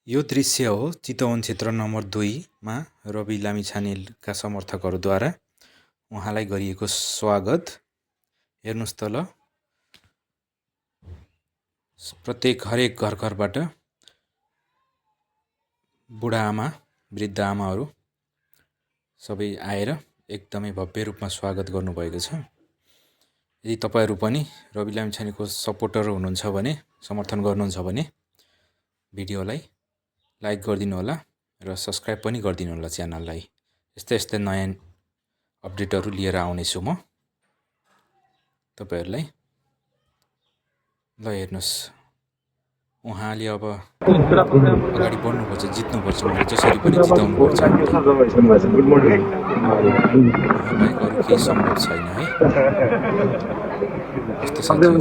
यो दृश्य हो चितवन क्षेत्र नम्बर 2 मा रवि लामिछानेका समर्थकहरूद्वारा उहाँलाई गरिएको स्वागत। हेर्नुस् त ल, हरेक घरबाट बुढा आमा, वृद्ध आमाहरू सबै आएर एकदमै भव्य रूपमा स्वागत गर्नुभएको छ। यदि तपाईहरू पनि रवि लामिछानेको सपोर्टर हुनुहुन्छ भने, समर्थन गर्नुहुन्छ भने भिडियोलाई लाइक गरिदिनु होला र सब्स्क्राइब पनि गरिदिनु होला च्यानललाई। यस्तै नयाँ अपडेटहरू लिएर आउनेछु म तपाईहरुलाई। ल हेर्नुस्, उहाँले अब अगाडि बढ्नुपर्छ, जित्नुपर्छ, उहाँले जसरी पनि जिताउनुपर्छ। उहाँबाहेक अरू केही सम्भव छैन है। यस्तो साथीहरु